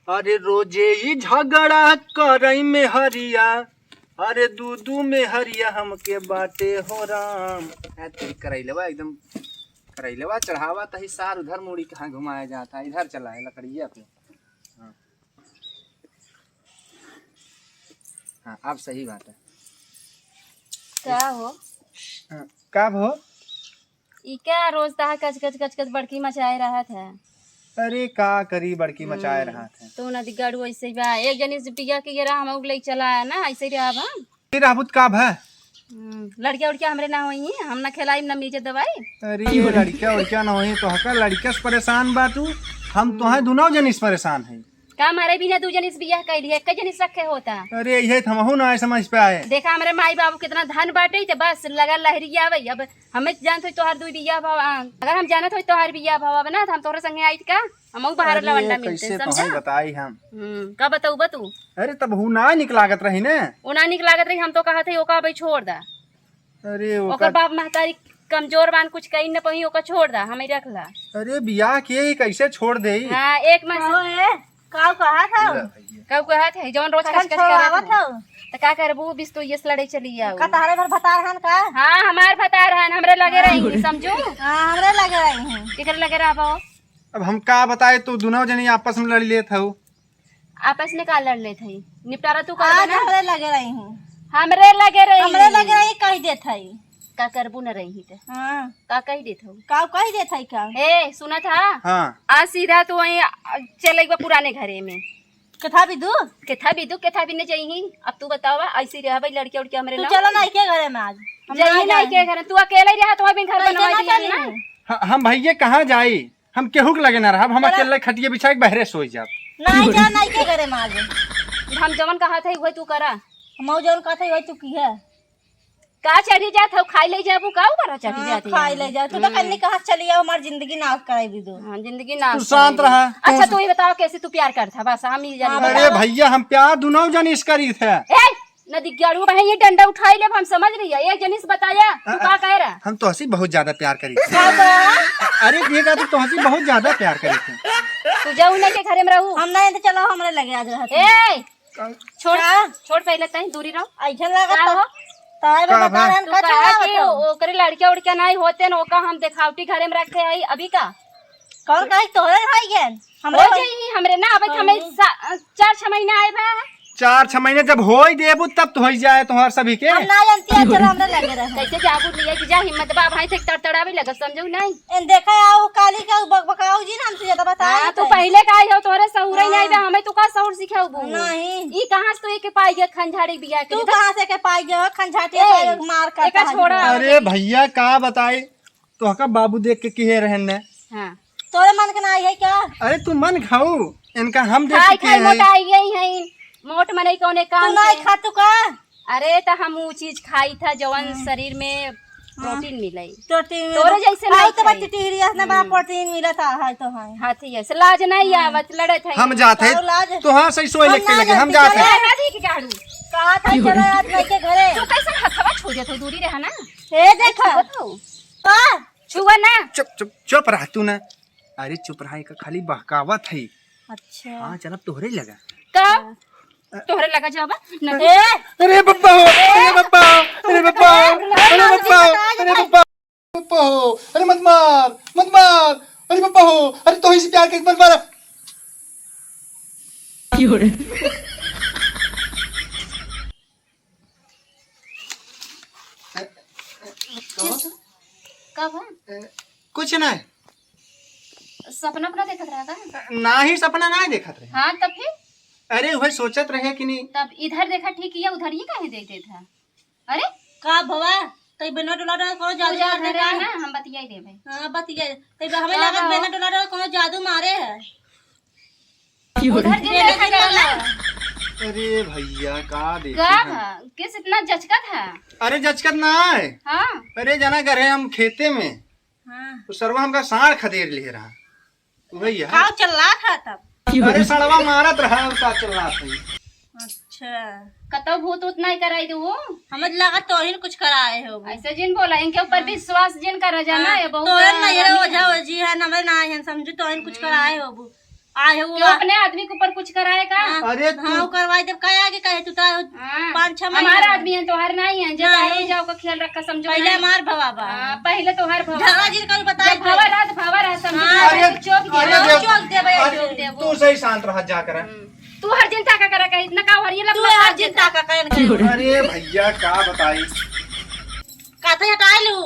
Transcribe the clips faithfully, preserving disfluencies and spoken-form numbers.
अरे रोजे ही झगड़ा करई में हरिया, अरे दू दू में हरिया हमके बाटे हो राम। है तेरी करैलवा एकदम, करैलवा चढ़ावा तही सार उधर मुड़ी कहाँ घुमाया जाता है, इधर चला है लकड़िया पे। हाँ। हाँ, अब सही बात है। का हो? हाँ, का हो? ई का रोज तहा कच कच कच कच बड़की मचाए रहत है? अरे का करी, बड़की मचाए हम्म, रहत है। तू ना दिगाड़ू ऐसे ही बा। एक जनी से बिया के ये रहा, हम ले चला है ना, ऐसे ही रहा बा। ये रहबुत का भा? हम्म, लड़किया उड़किया हमरे ना होई, हम ना खिलाई ना मीजे दवाई। अरे ये लड़किया उड़किया ना होई, तो हका लड़किया से परेशान बा तू, हम तो हैं हम्म। दोनों जनी से परेशान है। का मारे बिना दू जनी से बियाह कैली है, एक जनी से रखे होता। अरे, यही तो हमहू ना समझ पे आए। देखा, हमरे माई बाबू कितना धन बाटे, ते बस लगा लहरी आवे। अब हमें जानत होई तोहार दुई बियाह भाव, आ, अगर हम जानत होई तोहार बियाह भाव अब ना, तो हम तोहरे संगे आइत का? हमहू बाहर अरे, लवंडा मिलते, कैसे समझा? तोहन बताई हम? हम्म, का बताऊ बा तू? अरे, तब हु ना निक लागत रही ने। उ ना निक लागत रही, हम तो कहत हई, ओका अबे छोड़ दा। अरे, ओकर ओकर बाप महतारी कमजोर बान, कुछ कही न पही, ओकर छोड़ दा, हमें रख ला। अरे, बियाह के ही कैसे छोड़ देई? हाँ, एक मास कहो ए, काऊ कहा था? ले भैया। काऊ कहा था, जौन रोज कचकच करत हो। त का करबू, बिस तो ये लड़े चली आओ। का तहरे घर भतार हन का? हाँ, हमार भतार हन, हमरे लगे रही, समझू? हाँ, हमरे लगे रही हैं। केकर लगे रहबो? अब हम का बताए, तू दोनों जनी आपस में लड़ लेत हऊ। आपस में का लड़ लेत हई? निपटारा तू कर आज देना। हमरे लगे रही हूँ। हमरे लगे रही। हमरे लगे रही, कह देत हई। का करबू न रही त? हाँ। का कह देत हऊ? का कह देत हई का? ए, सुनत हा? हाँ। आज सीधा तू वहीं, आ, चल एक बार पुराने घरे में। केथा भी दू? केथा भी दू, केथा भी न जइही। अब तू बतावा, ऐसी रहबे लड़किया उड़किया हमरे तू ना? चलो ना के घरे में आज। हम जइही ना ना जाए। के घरे, तू अकेले ही रहा, तो अभी घर कैसे बनवा ना दिया चली? ना। ह-, हम भैया कहाँ जाई? हम केहू के लगे ना रहब, हम चला। अकेले खटिया बिछा के बहरे सोई जाब। नहीं जा, नहीं के घरे में आज। हम जवन कहत हई, वही तू करा। हम जवन कहत हई, वही तू किहे। का चढ़ी जात हऊ, खाई ले जाबू, का ऊपर चढ़ी हाँ, जात हई? खाई ले जा। तू तो हम्म। कन्नी कहाँ चली आओ, हमार जिंदगी नाश कराई भी दो। हाँ, जिंदगी नाश तू शांत कराई। रहा। अच्छा, तू तू ये बताओ, कैसे तू प्यार करत हा? बस हम ही जानी हाँ, बताओ। अरे भैया, हम प्यार दुनों जनी से करी थे। ए, नदी गड़ू बहे, ये डंडा उठाई लेब, हम समझ रही है। एक जनी से बताया, तू अ-, का कह रहा? हम तोहसी बहुत ज्यादा प्यार करी थी। का बा? अरे, ये कहा तू तोहसी बहुत ज्यादा प्यार करी थी। तू जाऊ नहीं के घरे में रहू। हम नहीं तो चलो, हमरे लगे आज रहत। ए, छोड़, का? छोड़ पहले तई दूरी रहो। ऐसन लागत का तो हो? ताए का बता बा? रहन तू का कहा चलावत कि हो? ओकरे लड़किया उड़किया नहीं होते न, ओका हम देखावटी घरे में रखे हई, अभी का? कौन कही तोहरे भाई गेन? हमरे हो भाई जाई, हमरे ना आवे, हाँ। हमें सा-, चार छह महीना आए बा। चार छह महीने जब होई देबू तब तो होई जाए तोहर सभी के। हम ना जानती है, चलो हमरे लगे रहे। कैसे जाबू लिया कि जा हिम्मत बा भाई से तड़तड़ावे लगा, समझू नहीं? एन देखा आओ काली का बकबकाऊ जी ना हमसे ज्यादा बताए हाँ, तू नहीं। पहले का आई हो, तोहरे सहूरे नहीं हाँ। आवे, हमें तू का सहूर सिखाऊ बू? नहीं। ई कहाँ से तू एके पाई गया खंझाड़ी बिया के तू लिए? कहाँ से के पाई गया खंझाटी ए, पाई मार का एका कहाँ छोड़ा। दिया? अरे भैया का बताई, तोहका बाबू देख के किहे रहन ने। हाँ। तोरे मन के ना आई है क्या? अरे तू मन खाऊ, इनका हम देख खाई के खाई है। मोटाई गई है, मोट मनई कौने काम तू नहीं के? खा तू का? अरे त हम ऊ चीज खाई था जवन हाँ। शरीर में हाँ। प्रोटीन मिले। प्रोटीन तोरे जैसे खाऊ नहीं तो खाई। बच्ची टिहरी असने बड़ा हम्म। प्रोटीन मिला था, है तो है। हाथी ऐसे लाज नहीं हाँ। आवत, लड़त है। हम जात है, ताऊ लाज। तोहार सही सोए हम लेके ना लगे, हम जानती, जात चलो। है। ना दी के गाड़ू। कहा था चलो आज नहीं के घरे। तू कैसे हथवा छू देत हो, दूरी रहा ना। ए देखा। छुआ तो। का? छुआ ना। चुप, चुप, चुप रह तू ना। अरे चुप रहा, एक खाली बहकावत है। अच्छा। हाँ, चलब तोहरे लगा। का? हाँ। तोहरे लगा जाबा? न ए! अरे बप्पा हो, अरे बप्पा हो, अरे बप्पा हो, अरे बप्पा हो, अरे बप्पा हो। बप्पा हो, अरे मत मार, मत मार। अरे बप्पा हो, अरे तोही से प्यार के मत मार। का बा? कुछ ना। सपना अपना देखत रहा का? ना ही सपना ना देखत रहे। हाँ, तब फिर? अरे, वह सोचत रहे कि नहीं। तब इधर देखा ठीक किया, उधर ही काहे देख देत है? अरे? का भवा? तई बिना डोला डोला कोनो जादू उधर मार दे है का? ना, हम बतियाई देबे। हाँ, बतिया। तई हमें का लागत बा? बिना डोला डोला कोनो जादू मारे है। उधर दिन देखा करला। अरे भैया, का देखे का हैं? भा? किस इतना जचकत है? अरे जचकत ना है। हाँ। अरे जना घर है हम खेते में। हाँ। तो सरवा हमका साँड़ खदेड़ ले रहा। वही है। का चिल्लात है तब? अरे सड़वा मारत रहा और का चिल्लात है। अच्छा। कतौ भूत उत नहीं कराई दू हो? हमें लगा तोहिन कुछ कराए हो। ऐसे जिन बोला, इनके ऊपर हाँ। विश्वास जिन करा जाना हाँ। है, बहुत तोहिन नहीं है, ओझा ओझी है, नवे ना है, समझू तोहिन कुछ हम्म। कराए हो। आए हो क्यों, अपने आदमी के ऊपर कुछ कराए का? हाँ, अरे तू हाँ, करवाई देब, काहे आगे कहे तू तो हाँ, पाँच छह महीने हमारा हो। आदमी है, तोहर नहीं है, जे नहीं। बाहर जाओ का ख्याल रखा, समझो पहले नहीं। हमार भवा बा। हाँ, पहले तोहर भवा झगड़ा बा। जिन कल बताई जब भवा दे। रहा तो भवा रहा, समझो हाँ। नहीं, अरे, चौक दे, अरे चौक देख, दे, भाई, अरे चौक दे, वो। तू सही शांत रहा जा करा। हम्म। तू हर जिन ताका करा कहीं, इतना का हरिये तू लफड़ा हर कर जिन देता। ताका कहीं कहीं। अरे भैया, का बताई? काथे हटाई लू।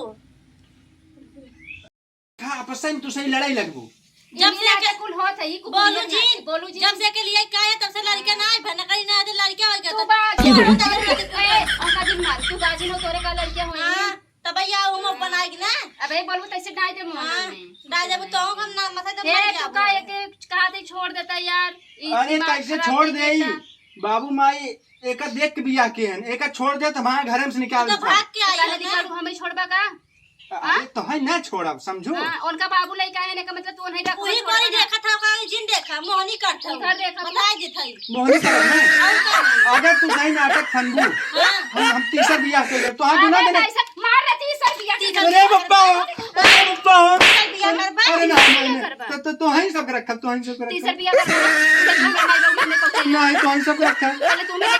का आपस में तू सही लड़ाई लगबू? जब से इनका के कुल होत है, ई कुल बोलू बोलिए जी, ना, बोलू जी। जब से के लिए का है, तब से लड़के ना आए, भनकरी ना आए, तो लड़के होई तू गए। बाजी तू हो, तब से ए, अंका दिन मार, तू बाजी हो, तोरे का लड़के होई। हाँ, तब भैया वो मुंह बनाएगी ना। अबे बोलबू तैसे डाल दे मुंह हाँ, में। डाल देबू तो हम ना, मतलब, ए, मर तू जाबू। का एक, एक कहा दे छोड़ देता यार, ई अरे, दिमाग कैसे खराब छोड़ नहीं देई? करता। बाबू माई एका देख के बियाह के हन, एका छोड़ दे त हमारे घर में से निकाल तो दे। भाग के आई तो है ना। निकालू, हमें छोड़बा का? अरे हाँ? तो है ना छोड़ब, समझू? हाँ, उनका बाबू लइका है, एका मतलब तू नहीं रख, वही छोड़बा कोई ना। देखा था, ओका जिन देखा, मोहनी करत हूँ। उधर देखा तू। बताए देत हई। मोहनी करत हूँ। और का? अगर तू सही नाटक फंदू, हाँ। हम, हम तीसर बियाह के लिए, तो हाँ, अरे, गुना देने। ऐसा मार रहे, तीसर बियाह के अरे लिए। बप्पा, अरे बप्पा। तीसर बियाह करबा? अरे ना, ना, तीसर बियाह ना। करबा? तो, तो, तो हैं सब रखब, तो हैं सब रखब। तीसर बियाह करबा? तो तू हमारे माई बाबू में पहुंचा। नहीं, तो हैं सब रखब। पहले तू मेरे,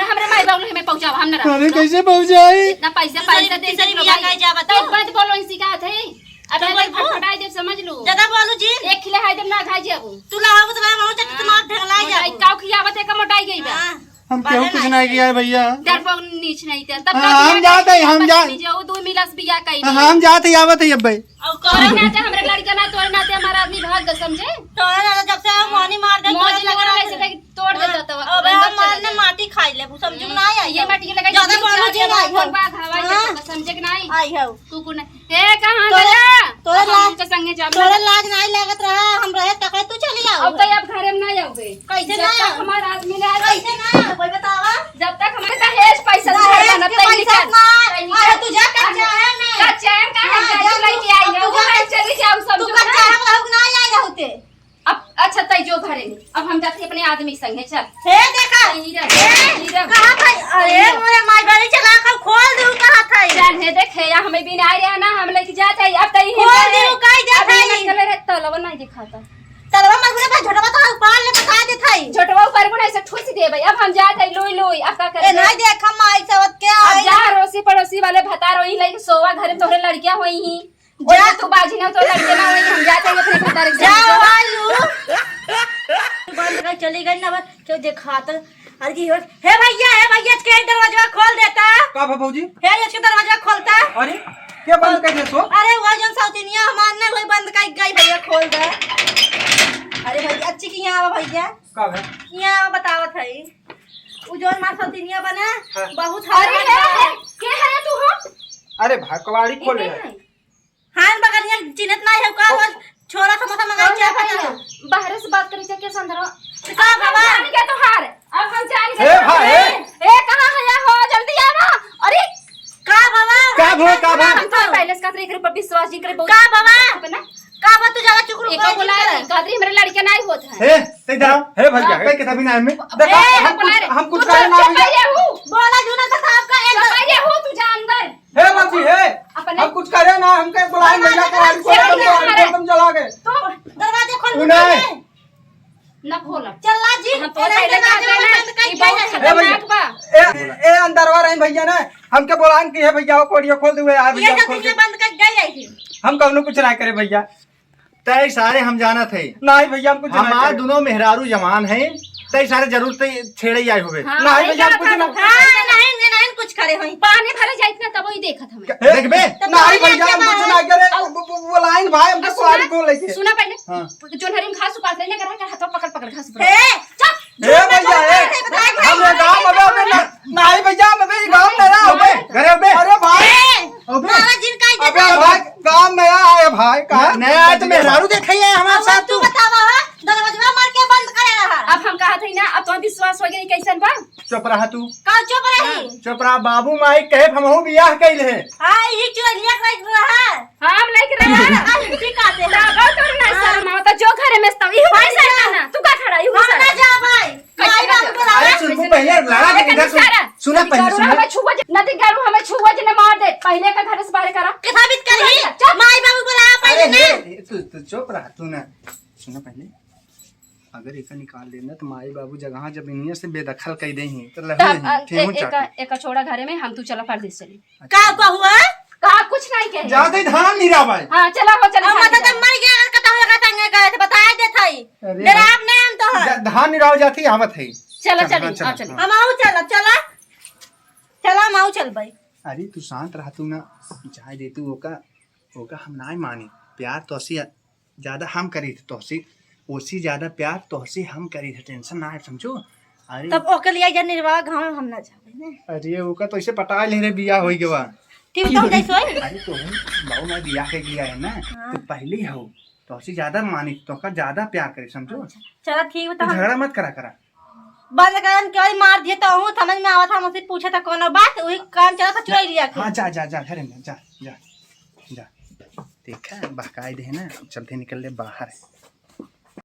हमरे माई बाबू में पहुंचावा, हम ना रखब। अरे कैसे पहुंचाई? इतना पैसा, पैसा दे तीसर के बियाह भाई। का जा बताओ। एक बात बोलो, इनसे कहा थे। अब तू मैं बोलबू? फटफटाई देब, समझ लो। ज्यादा बोलू जी। एक खिले हाय देब ना खाई जाबू। तू लाओ तो मैं वहाँ से हाँ। तुम्हार ढगलाई मोटाई जाबू। काऊ खियावत है का मोटाई गई बा? हाँ। हम बाले केहू कुछ नहीं नहीं किया है भैया। डर पर नीच नहीं तेल। तब हाँ, का हम बियाह जाते करी, हैं, हम तब जा- बनी जाओ, दो मिला से बियाह करी हाँ, नहीं। हम जाते ही आवत है अब भाई। और तोरे नाते हमरे लड़का ना, तोरे नाते हमारा आदमी भाग गए, समझे? तोरे नाते जब से हम मोहनी मार दे, मौज तोरे लगा लगा वैसे रहे। तक तोड़ देता हाँ, तब अब अंदर हम चले मारने जाए। माटी खाई ले, समझू हम्म, ना आई ये हो। माटी के लगा ज्यादा के बोलो चार जी, जगह आई हो। कौन बात हवा हाँ। ये तो समझे कि नहीं? आई हो। कुकुर नहीं। ए, कहाँ तोरे, गया? तोरे अब लाज, हमके संगे जाब तोरे ना। लाज नहीं लागत रहा, हम रहे तक तू चली आओ। अब तो अब घरे में ना आओगे। कैसे जब ना तक आओ? हमारा आदमी ना आवे। कैसे ना आओ? कोई बतावा? जब तक हमारे दहेज पैसा दहेज ना बनत, के तब पैसा निकल। ना। तब निकल। अरे तू जा, कच्चा है ना। कच्चा है, कहाँ हाँ, जाके जा लेके तू, आई अब है? तू वो जा, नहीं चली जाओ, तू समझो कच्चा ना। है, हम लोग ना आए रहते। अब अच्छा, तई जो घरे में, अब हम जाते अपने आदमी संगे, चल। हे देखा, तई नीरज, हे, नीरज। कहा था? अरे, मोरे माई बारी चला, कब खोल दे, कहा था? चल, हे देख, हे, या हमें भी नहीं रहा ना, हम लेके जा जाई, अब तई खोल दे, कह दे, अब कह दे। निकले रहे, तलवा नहीं दिखाता। तलवा मत बोले, भाई, झोटवा तो ऊपर ले बता दे थाई। झोटवा ऊपर को नहीं से ठूस दे भाई, अब हम जा जाई, लोई, लोई, अब का ए, करे? नहीं देख, हम आई सवत के अब आई। जा, अड़ोसी पड़ोसी वाले भतार वही लेके सोवा, घरे में तोहरे लड़कियां होई ही। जा। ओए, तू बाजी ना, तो लड़के ना होई, हम जाते हैं अपने भतार के जाओ, साथ। आलू। तू बंद कर चली गई ना, बस क्यों दिखात? अरे की हो, हे भैया, हे भैया, के दरवाजा खोल देता। का भा भौजी? हे, इसके दरवाजा खोलता। अरे, के बंद कर दे सो? अरे, वो जौन सौतिनिया हमार ना, वही बंद कर गई, भैया, खोल दे। अरे भैया, अच्छी की यहाँ आवा भैया। का भा? यहाँ आवा, बतावत है। उ जौन मार सौतिनिया बना, हाँ। बहुत अरे, हरान हे, बा। हे, के है तू हो? अरे भा, कबाड़ी खोले। हाल बगलिया चिन्हत नाही है का? ओ। वो छोरा समोसा मंगाई कौन चाहत है है। भैया? बाहरे से बात करी, चेक के संदरो। का अब हम बाबा? जान गए तोहार। अब हम जान गए। ए भाई, ए। ए, कहाँ है या हो? जल्दी आवा। अरे। का बाबा? का भो, का भो? हम तो पहले से कहत रहे, एकरे पर विश्वास जी करे बहुत। का बाबा? अपना। का बा तू जगह चुकरू एक बोला है, कहत रही, हमरे लड़के नहीं होत है। ए, ते जाओ। हे भैया, हाँ। कहीं के तभी ना हमें। देखो, ए, हम अपना कुछ, रे। हम कुछ तू करे ना चुप भैया। रहे हो। बोला जूना तो साहब का एक चुप रहे हो, तू जा अंदर। हे बाबूजी, हे, अपने हम कुछ करे ना, हमके बुलाए अपने भैया को, हमको चला गए। तो दरवाजे खोल के नहीं। ना खोला। चल ला जी, हम तो पहले कहते हैं ना, ये बहुत खतरनाक बा। ए, ए, अंदरवा रही भैया ना, हमके बुलान की है भैया, वो कोड़ियो खोल दे यार, ये भैया सब खोल के। बंद कर गई है। हम कौनो कुछ ना करे भैया। तय सारे हम जानत है। नहीं भैया, हम कुछ ना हमार करे। दोनों मेहरारू जवान है, तय सारे जरूर तय छेड़े आए होबे। हाँ, नहीं भैया, हम कुछ ना। हाँ, नहीं, नहीं, नहीं, कुछ करे होई। पानी भरे जाइत ना, तब वही देखत हमें। ए, देखबे? तो नहीं भैया, हम कुछ ना करे। अब वो, वो, वो लाइन भाई, हमके अब सुना, साड़ी को लेके। सुना पहले। हाँ। जो हरिम घास उपास लेने का रहा, हाथों पकड़, पकड़ घास उपास। ए, चुप। ए भैया, ए, हम ये गाँव में अबे, अबे ना, नहीं भैया, हम अबे ये गाँव में ना, अबे। घरे अबे। अरे भाई। ए, अबे। बाबा जी का इज्जत अबे है। भाई, गाँव में आया है भाई, कहाँ? नया आया तो मेहरारू देखे है हमारे अब साथ तू तू। बतावा, हाँ? दरवाजवा मार के बंद करे रहा। अब हम कहा थे ना, अब तो विश्वास हो गया, कैसन बा? चुप रहा तू। का चुप रही? चुप रहा, बाबू माई कहे हमहू बियाह कइले हैं। हाँ, ये चुरैलिया कइले रहा। हम लेके रहा। हाँ, ठीक आते हैं। लागल तोर ना हाँ। शर्म आवता, जो घरे में तब, इहू भाई कैसे जाना? ना? तू का खड़ा, इहू हम ना जा भाई। कैसे माई बाप ना? बुलावे। अरे सुन, तू पहले लड़ा के इधर सुन। सारा। सुना पहले, सुना। हमें छुआ जे, नदी गारू हमें छुआ जे ने मार दे। पहले का घर से बाहर करा। के साबित करी? चुप। माई बाबू बुलावा अरे पहले ना। हे, तू, तू चुप रहा, तू ना। सुना पहले। अगर एका निकाल देना तो माई बाबू जगह जमीनिया से बेदखल कर दे ही तो तब, अ, ठेहुन ए-, चाटी। एका, एका छोड़ा घरे में, हम तू चला परदेस चली। अच्छा। का कहुआ? कहा कुछ नहीं कहे। जाते धान निरावाए। हाँ, चला हो, चला हम धान बता निरावा। मर गया, अगर कतहु एका संगे गए थे, बताए देत हई। अरे डराव नहीं हम तो है। जा-, धान निराव जाती आवत है। चला, चला, चली, हाँ, चला, आ, चली। हाँ। हम आऊ चला, चला। चला, हम आऊ चल भाई। अरे, तू शांत रह, तू ना जाए दे, तू ओका, ओका हम ना मानी। प्यार तो असी ज्यादा हम करी थे तोहसे, ओसे ज्यादा प्यार तोहसे हम करी थे, tension ना है, समझो? अरे तब ओके लिए जा निर्वाह गाँव में हम ना जावे ने। अरे ओका तो ऐसे पटा ले रे, बियाह होई गवा। ठीक तो जैसे होई। अरे तो हम बाबू माँ बियाह के गया है ना, हाँ। तो पहले हो, तोहसे ज्यादा मानी, तोहका ज्यादा प्यार करे, समझो? अच्छा, चला ठीक बा, तू तो हम झगड़ा मत करा करा। बंद करन के मार दिए तो हूँ समझ में आवत है, हमसे पूछे तो कोनो बात, वही काम चला था चुराई लिया के। हाँ, जा, जा, जा, घरे में, जा, जा, जा। देखा, बहकाई दे ना, चलते निकल ले बाहर।